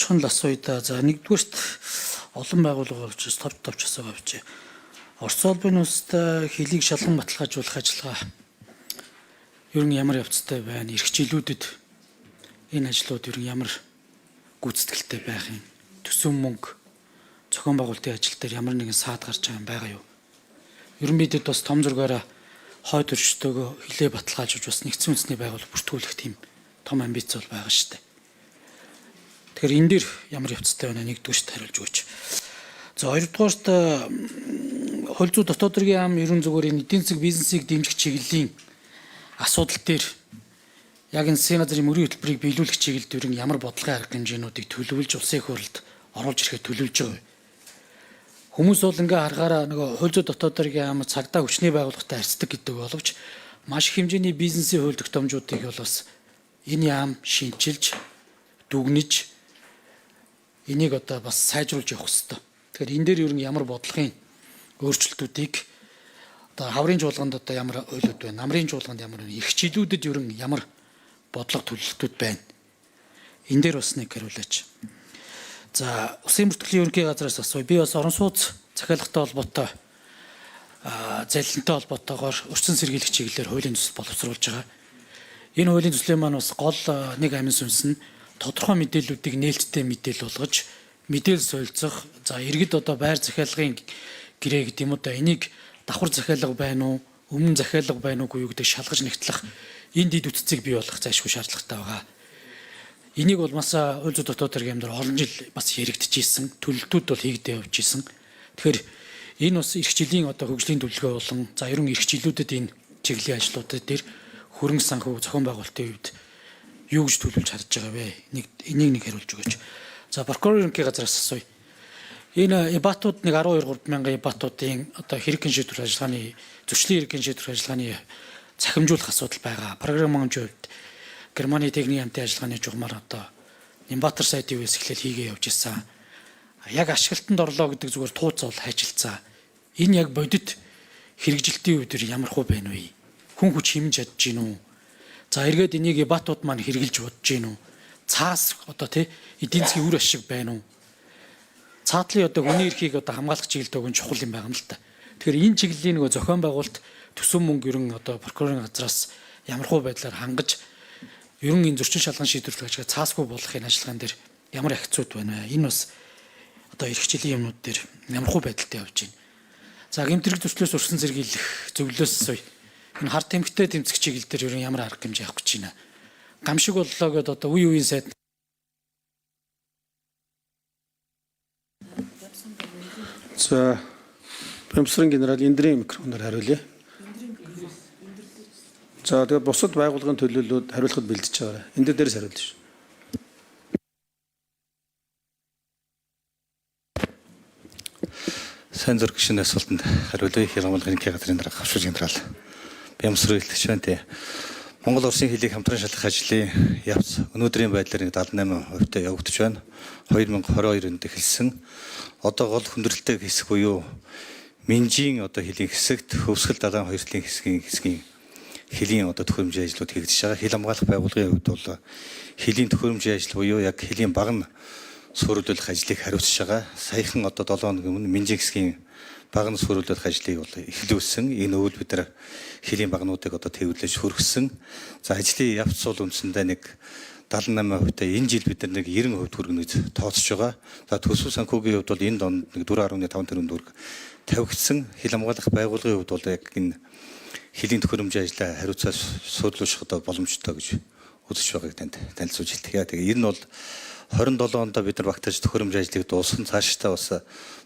Товчхон л асууя да. За нэгдүгээрт олон байгууллага болж товч товч асуугаа авчи. Орос улбын улстай хилийг шалган баталгаажуулах ажиллагаа ер нь ямар явцтай байна? Ирэх жилүүдэд энэ ажлууд ер нь ямар гүйцэтгэлтэй байх юм? Төсөв мөнгө зохион байгуулалтын ажил дээр ямар нэгэн саад гарч байгаа юм байгаа юу? Ер нь бидэд бас том зургаараа хойд өрчтөөгөө хилээ баталгаажуулж бас нэгдсэн үндэсний байгууллага бүртгүүлэх тийм том амбиц бол байгаа шүү дээ. Тэгэхээр энэ дэр ямар явцтай байна нэгдүгüрт хариулж өгөөч. За хоёрдугаарт хууль зүйн дотоод хэргийн яам ерөн зүгээр энэ эдийн засаг бизнесийг дэмжих чиглэлийн асуудал дээр яг энэ засгийн газрын мөрийн хөтөлбөрийг биелүүлэх чиглэлд ерөн ямар бодлогын арга хэмжээнүүдийг төлөвлөж улсын их хурлд оруулж ирэхэд төлөвлөж байгаа вэ? Хүмүүс бол ингээ харахаараа нөгөө хууль зүйн дотоод хэргийн яам цагдаа хүчний байгууллагатай харьцдаг гэдэг боловч маш их хэмжээний бизнесийн хууль тогтоомжуудыг бол бас энэ яам шинчилж дүгнэж энийг одоо бас сайжруулж явах хэрэгтэй. Тэгэхээр энэ дээр ер нь ямар бодлогын өөрчлөлтүүдийг одоо хаврын чуулганд одоо ямар ойлууд байна, намрын чуулганд ямар байна, эрх жилүүдэд ер нь ямар бодлого төлөлтүүд байна. Энэ дээр бас нэг хариулаач. За Усын бүртгэлийн ерөнхий газраас асууя. Би бас орон сууц захиалгатай холбоотой залилантай холбоотойгоор өрцөн сэргийлэх чиглэлээр хуулийн төсөл боловсруулж байгаа. Энэ хуулийн төслийн маань бас гол нэг амин сүнс нь тодорхой мэдээллүүдийг нээлттэй мэдээлэл болгож мэдээлэл солилцох, за иргэд одоо байр захиалгын гэрээ гэдэг юм уу да энийг давхар захиалга байна уу, өмнө захиалга байна уугүй юу гэдэг шалгаж нэгтлэх энэ дэд үтцийг бий болгох зайлшгүй шаардлагатай байгаа. Энийг бол бас хууль зүйн дотоод хэрэг юм дээр олон жил бас яригдчихсэн, төлөлтүүд бол хийгдээ явж исэн. Тэгэхээр энэ бас эрх жилийн одоо хөгжлийн төлөвлөгөө болон за ерөн эрх жилүүдэд энэ чиглэлийн ажлуудад дээр хөрөнгө санхүү зохион байгуулалтын хувьд юу гэж төлөвлөж харж байгаа вэ? Нэг энийг нэг хариулж өгөөч. За прокурор ерөнхий газраас асууя. Энэ ИБАТууд нэг 12 3 мянган ИБАТуудын одоо хэрэг шийдвэр ажиллагааны зөрчлийн хэрэг шийдвэр ажиллагааны цахимжуулах асуудал байгаа. Програм хангамжийн хувьд Германы техникийн хамтын ажиллагааны жугамар одоо Нямбатар сайтын үеэс эхлээл хийгээ явж исэн. Яг ашиглалтанд орлоо гэдэг зүгээр тууц бол хайчилцаа. Энэ яг бодит хэрэгжилтийн үед ямар хуу байна вэ? Хүн хүч хэмж чадж гин үү? За эргээд энийг ИБАТууд маань хэрэгжилж бодож гин үү? Цаас одоо тий эдийн засгийн үр ашиг байна уу? Цаатлын одоо хүний эрхийг одоо хамгаалах чиглэлд өгөн чухал юм байгаа юм л та. Тэгэхээр энэ чиглэлийн нөгөө зохион байгуулалт төсөв мөнгө ерөн одоо прокурорын газраас ямархуу байдлаар хангаж ерөн энэ зөрчин шалган шийдвэрлэх ажигаа цаасгүй болгохын ажиллагаан дээр ямар ахицууд байна вэ? Энэ бас одоо эрх жилийн юмнууд дээр ямархуу байдалтай явж байна. За гэмтрэг зөрчлөөс өрсөн зэргийлэх зөвлөлөөс суй. Энэ хар тэмхтэй тэмцэх чиглэл дээр ерөн ямар арга хэмжээ авах гэж байна? Гамшиг боллоо гэдээ одоо үе үеийн сайд За Бямсрын генерал Эндрийн микрофоноор хариулъя. За тэгээд бусад байгууллагын төлөөллүүд хариулахад бэлдэж байгаарай. Энд дээрээс хариулна шүү. Сайн зүрх гишүүний асуултанд хариулъя. Хэл хамгаалах ерөнхий газрын дарга хавшуур генерал Бямсрын хэлтгэж байна тий. Монгол Улсын хилийг хамтран шалгах ажлын явц өнөөдрийн байдлаар 78% та явагдаж байна. 2022 онд эхэлсэн. Одоо гол хүндрэлтэй хэсэг буюу Минжийн одоо хөлийн хэсэгт Хөвсгөл далайн хоёр талын хэсгийн хөлийн одоо төхөөрөмжийн ажлууд хийгдэж байгаа. Хил хамгаалах байгууллагын хувьд бол хөлийн төхөөрөмжийн ажил буюу яг хөлийн баг нь суурилуулах ажлыг хариуцж байгаа. Саяхан одоо 7 хоногийн өмнө Минжийн хэсгийн баг нь суурилуулах ажлыг бол эхлүүлсэн. Энэ өвөл бид нар хөлийн багнуудыг одоо тээвэрлэж хөргсөн. За ажлын явц бол үндсэндээ нэг 78% та энэ жил бид нар нэг 90% хүргэнэ гэж тооцож байгаа. За төсөв санхүүгийн хувьд бол энэ донд нэг 4.5 тэрбум төгрөг тавигдсан. Хил хамгаалах байгууллагын хувьд бол яг энэ хөлийн төхөөрөмжийн ажлаа хариуцаад суурлуулах одоо боломжтой гэж үзэж байгааг танд танилцуулж хэлье. Тэгээ ер нь бол 27 онд бид нар багтааж төхөөрөмжийн ажлыг дуусган цаашдаа бас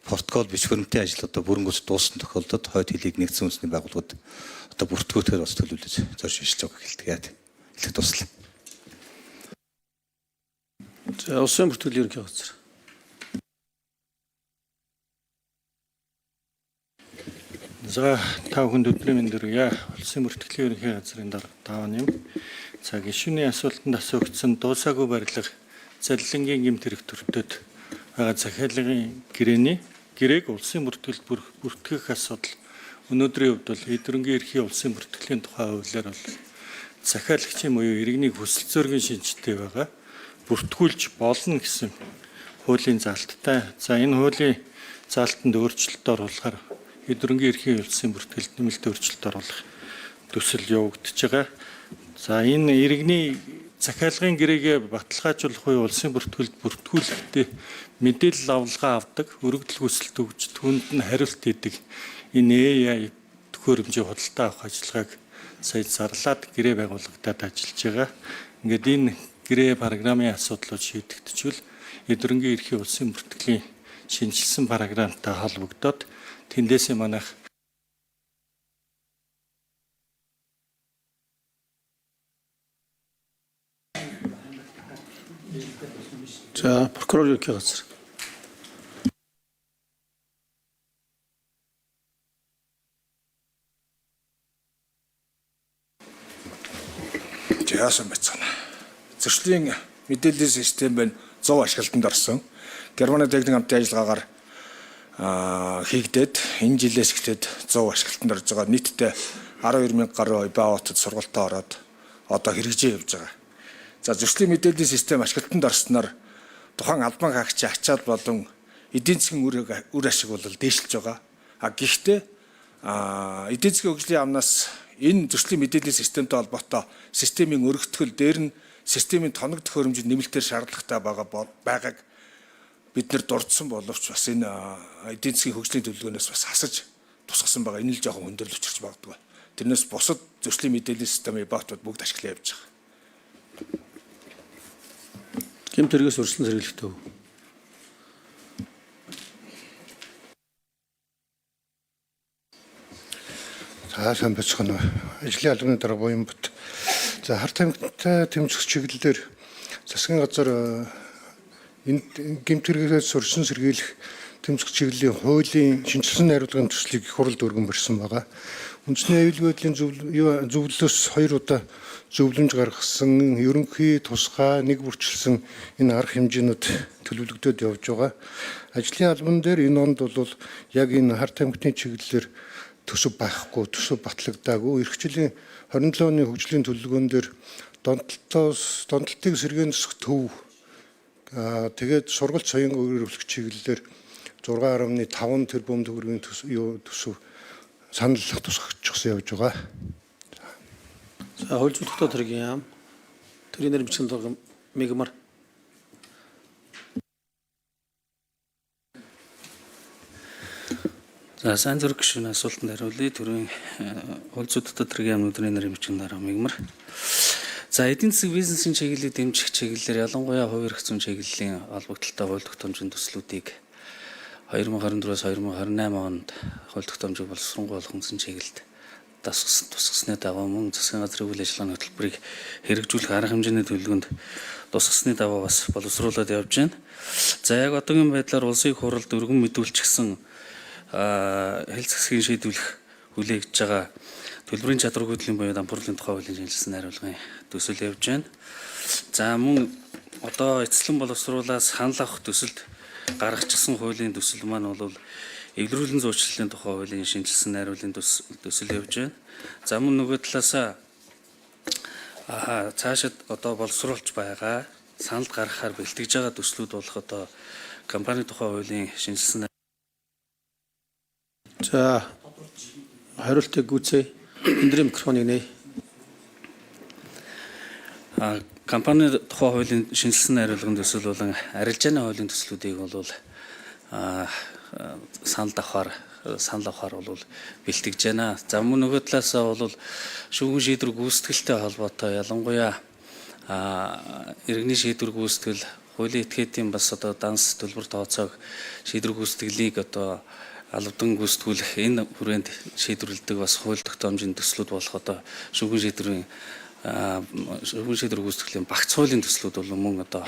протокол бичих хөрөмтийн ажил одоо бүрэн гүйц дууссан тохиолдолд хойд хилийг нэгдсэн үндэсний байгууллагууд одоо бүртгүүлэхээр бас төлөвлөж зорж ажиллаж байгааг хэлдэг. Хэлэх дуслаа. За Улсын бүртгэлийн ерөнхий газар. За та бүхэнд өдрийн мэнд хүргье. Улсын бүртгэлийн ерөнхий газрын дарга Даван юм. За гишүүний асуултанд асуугдсан дуусаагүй барилга залилангийн гэмт хэрэг төртөд байгаа захиалгын гэрээний гэрээг улсын бүртгэлд бүртгэх асуудал өнөөдрийн хувьд бол эдгэрэнгийн эрхийн улсын бүртгэлийн тухай хуулиар бол захиалагчийн буюу иргэний хүсэл зоригийн шинжтэй байгаа бүртгүүлж болно гэсэн хуулийн заалттай. За энэ хуулийн заалтанд өөрчлөлт оруулахаар эд хөрөнгийн эрхийн улсын бүртгэлд нэмэлт өөрчлөлт оруулах төсөл явагдаж байгаа. За энэ иргэний захиалгын гэрээгээ баталгаажуулах буюу улсын бүртгэлд бүртгүүлэхдээ мэдээлэл авалгаа авдаг, өргөдөл хүсэлт өгж түүнд нь хариулт хийдэг энэ AI төхөөрөмжийн худалдаа авах ажиллагааг сая зарлаад гэрээ байгуулагдаад ажиллаж байгаа. Ингээд энэ гэрээ програмын асуудлууд шийдэгдчихвэл эд хөрөнгийн эрхийн улсын бүртгэлийн шинжилсэн програмтай холбогдоод тэндээсээ манайх За прокурор ерөнхий газар. Яасан байцгаана. Зөрчлийн мэдээллийн систем байна 100 ашиглалтанд орсон. Германы техник хамтын ажиллагаагаар хийгдээд энэ жилээс эхлээд 100 ашиглалтанд орж байгаа. Нийтдээ 12 мянга гаруй БАО-д сургалтаа ороод одоо хэрэгжээ явж байгаа. За зөрчлийн мэдээллийн систем ашиглалтанд орсноор тухайн албан хаагчийн ачаал болон эдийн засгийн үр ашиг бол дээшилж байгаа. А гэхдээ эдийн засгийн хөгжлийн яамнаас энэ зөрчлийн мэдээллийн системтэй холбоотой системийн өргөтгөл дээр нь системийн тоног төхөөрөмжөнд нэмэлтээр шаардлагатай байгааг бид нэр дурдсан боловч бас энэ эдийн засгийн хөгжлийн төлөвлөгөөнөөс бас хасаж тусгасан байгаа. Энэ л жоохон хүндрэл учирч магадгүй. Тэрнээс бусад зөрчлийн мэдээллийн системийн БАТ-ууд бүгд ашиглан явж байгаа. Гэмт хэрэгээс урьдчилан сэргийлэх төв. За сайн байцгаана уу. Ажлын албаны дарга Буянбат. За хар тамхитай тэмцэх чиглэлээр засгийн газар энэ гэмт хэрэгээс урьдчилан сэргийлэх тэмцэх чиглэлийн хуулийн шинжилсэн найруулгын төслийг их хурлд өргөн барьсан байгаа. Үндэсний аюулгүй байдлын зөвлөлөөс хоёр удаа зөвлөмж гаргасан ерөнхий тусгай нэг бүрчилсэн энэ арга хэмжээнүүд төлөвлөгдөөд явж байгаа. Ажлын албан дээр энэ онд бол яг энэ хар тамхины чиглэлээр төсөв байхгүй, төсөв батлагдаагүй. Ирэх жилийн 27 оны хөгжлийн төлөвлөгөөн дээр донтолтыг сэргээн засах төв тэгээд сургалт соён өөрчлөх чиглэлээр 6.5 тэрбум төгрөгийн төсөв санал тусгагдчихсан явж байгаа. За хууль зүйн дотоод хэргийн яам. Төрийн нэр бичгийн дарга Мегмар. За сайн зүрх гишүүний асуултанд хариулъя. Төрийн хууль зүйн дотоод хэргийн яамны өдрийн нэр бичгийн дарга Мегмар. За эдийн засаг бизнесийн чиглэлийг дэмжих чиглэлээр ялангуяа хувь эрх зүйн чиглэлийн холбогдлолтой хууль тогтоомжийн төслүүдийг 2024-өөс 2028 онд хууль тогтоомжийг боловсронгуй болох үндсэн чиглэлд тусгасны дагуу мөн засгийн газрын үйл ажиллагааны хөтөлбөрийг хэрэгжүүлэх арга хэмжээний төлөвлөгөөнд тусгасны дагуу бас боловсруулад явж байна. За яг одоогийн байдлаар улсын их хурлд өргөн мэдүүлчихсэн хэлц засгийн шийдвэрлэх хүлээгдэж байгаа төлбөрийн чадвар хөдлийн буюу дампуурлын тухай хуулийн шинжилсэн найруулгын төсөл явж байна. За мөн одоо эцэслэн боловсруулаад санал авах төсөлд гаргачихсан хуулийн төсөл маань бол эвлэрүүлэн зуучлалын тухай хуулийн шинжилсэн найруулгын төсөл явж байна. За мөн нөгөө талаасаа цаашид одоо боловсруулж байгаа саналд гаргахаар бэлтгэж байгаа төслүүд болох одоо компани тухай хуулийн шинжилсэн За хариултыг гүйцээ. Өндрийн микрофоныг нээ. Компани тухай хуулийн шинжилсэн найруулгын төсөл болон арилжааны хуулийн төслүүдийг бол санал авахар бол бэлтгэж байна. За мөн нөгөө талаасаа бол шүүгэн шийдвэр гүйцэтгэлтэй холбоотой ялангуяа иргэний шийдвэр гүйцэтгэл хуулийн этгээдийн бас одоо данс төлбөр тооцоог шийдвэр гүйцэтгэлийг одоо албадан гүйцэтгүүлэх энэ хүрээнд шийдвэрлэдэг бас хууль тогтоомжийн төслүүд болох одоо шүүгэн шийдвэр гүйцэтгэлийн багц хуулийн төслүүд бол мөн одоо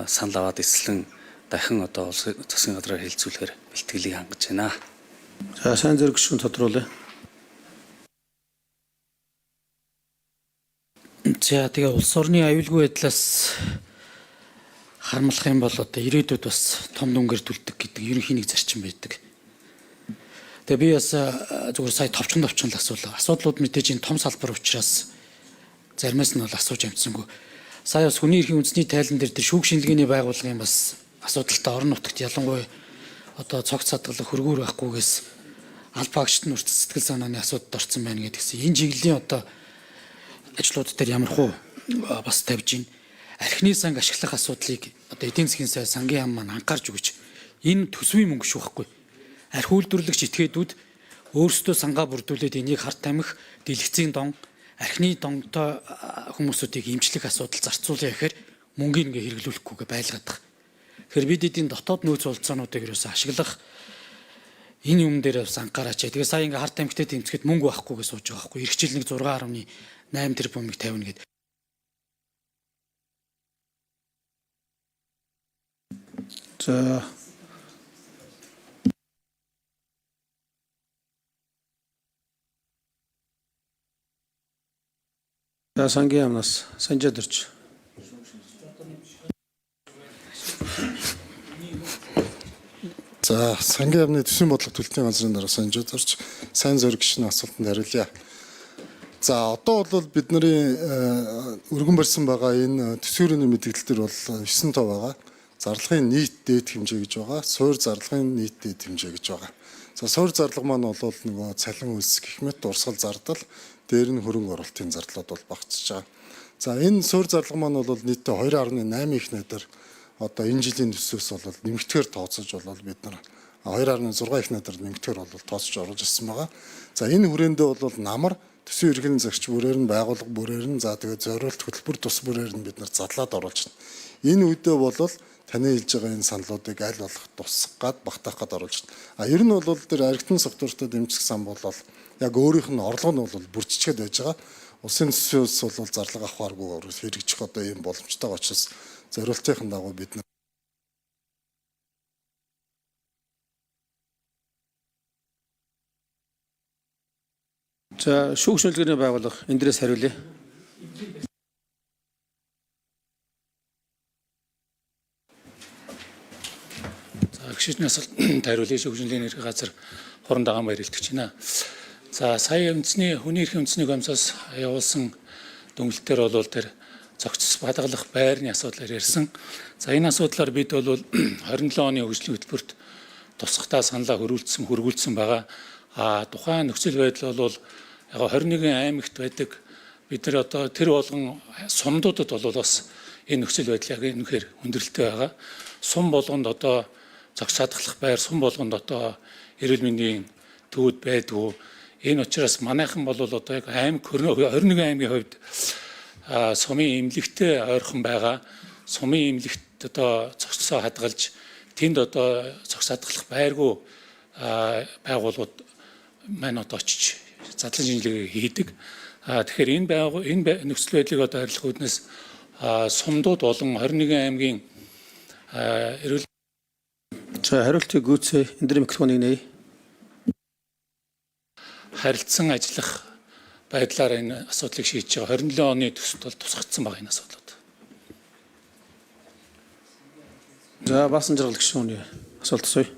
санал аваад эцэслэн дахин одоо улсын засгийн газраар хэлцүүлэхээр бэлтгэлийг хангаж байна. За сайн зэрэг гишүүн тодруулъя. За тэгээ улс орны аюулгүй байдлаас харамлах юм бол одоо ирээдүйд бас том дүнгээр түлдэг гэдэг ерөнхий нэг зарчим байдаг. Тэгээ би бас зүгээр сая товчхон л асуулаа. Асуудлууд мэдээж энэ том салбар учраас заримаас нь бол асууж амжсангүй. Сая бас хүний эрхийн үндэсний тайлан дээр тэр шүүх шинжилгээний байгууллагын бас Асуудалтай орон нутагт ялангуяа одоо цогц хадгалах хөргүүр байхгүйгээс албаагчд нь хүртэл сэтгэл санааны асуудалд орсон байна гэдгсэн. Энэ чиглэлийн одоо ажлууд дээр ямар хуу бас тавьж гин. Архины санг ашиглах асуудлыг одоо эдийн засгийн сайд сангийн яам маань анхаарч өгч энэ төсвийн мөнгө шүү байхгүй. Архи үйлдвэрлэгч этгээдүүд өөрсдөө сангаа бүрдүүлээд энийг харт тамхи, дэлгэцийн дон, архины донтой хүмүүсүүдийг эмчлэх асуудал зарцуулъя гэхээр мөнгийг ингээ хэрэглүүлэхгүйгээ байлгадаг. Тэгэхээр бид эдийн дотоод нөөц болцоонуудыг ерөөсөө ашиглах энэ юм дээр бас анхаараач. Тэгээ сая ингээ харт тамхитай тэмцэхэд мөнгө байхгүйгээ сууж байгаа байхгүй. Ирэх жил нэг 6.8 тэрбумыг тавина гэд. За За сангийн яамнаас Санжаа дөрч. За сангийн яамны төсвийн бодлого төлтний газрын дарга Санжаа дөрч сайн зориг гишүүний асуултанд хариулъя. За одоо бол бидний өргөн барьсан байгаа энэ төсвийн мэдээлэл дээр бол 9 тоо байгаа. Зарлагын нийт дээд хэмжээ гэж байгаа. Суур зарлагын нийт дээд хэмжээ гэж байгаа. За суур зарлага маань бол нөгөө цалин үйлс гэх мэт урсгал зардал, дээр нь хөрөнгө оруулалтын зардлууд бол багцж байгаа. За энэ суур зарлага маань бол нийтдээ 2.8 их найдар одоо энэ жилийн төсвөөс бол нэмэгдэхээр тооцож бол бид нар 2.6 их найдар нэмэгдэхээр бол тооцож оруулж ирсэн байгаа. За энэ хүрээндээ бол намар төсвийн эрхлэн загч бүрээр нь байгууллага бүрээр нь за тэгээ зориулт хөтөлбөр тус бүрээр нь бид нар задлаад оруулж байна. Энэ үедээ бол таны хэлж байгаа энэ саналуудыг аль болох тусгах гад багтаах гад оруулж байна. А ер нь бол тэр архитан структуртай дэмжих сан бол яг өөрийнх нь орлого нь бол бүрччгээд байж байгаа. Улсын төсвөөс бол зарлага авахааргүй хэрэгжих одоо ийм боломжтой учраас зориултын дагуу бид нар За шүүх шүлгэний байгууллага энэ дээрээс хариулъя. За гишүүний асуултанд хариулъя. Шүүх шүлгээний эрхийн газар хуран дагаан баяр илтгэж байна. За сая үндэсний хүний эрхийн үндэсний комиссоос явуулсан дүнэлтээр бол тэр зохицос хадгалах байрны асуудлаар ярьсан. За энэ асуудлаар бид бол 27 оны хөгжлийн хөтөлбөрт тусгахдаа саналаа хөрвүүлсэн хөргүүлсэн байгаа. А тухайн нөхцөл байдал бол яг 21 аймагт байдаг бид нар одоо тэр болгон сумдуудад бол бас энэ нөхцөл байдал яг үнэхээр хүндрэлтэй байгаа. Сум болгонд одоо зохис хадгалах байр, сум болгонд одоо эрүүл мэндийн төвд байдгүй. Энэ учраас манайхан бол одоо яг аймаг 21 аймгийн хувьд сумын эмнэлэгтэй ойрхон байгаа. Сумын эмнэлэгт одоо зохисоо хадгалж тэнд одоо зохис хадгалах байргүй байгууллагууд маань одоо очиж задлан шинжилгээ хийдэг. Тэгэхээр энэ байгуу энэ нөхцөл байдлыг одоо арилгах үүднээс сумдууд болон 21 аймгийн эрүүл За хариултыг гүйцээ. Энэ дээр микрофоныг нээе. Харилцан ажиллах байдлаар энэ асуудлыг шийдэж байгаа. 27 оны төсөлд бол тусгагдсан байгаа энэ асуудлууд. За баасан жаргал гишүүний асуулт асууя.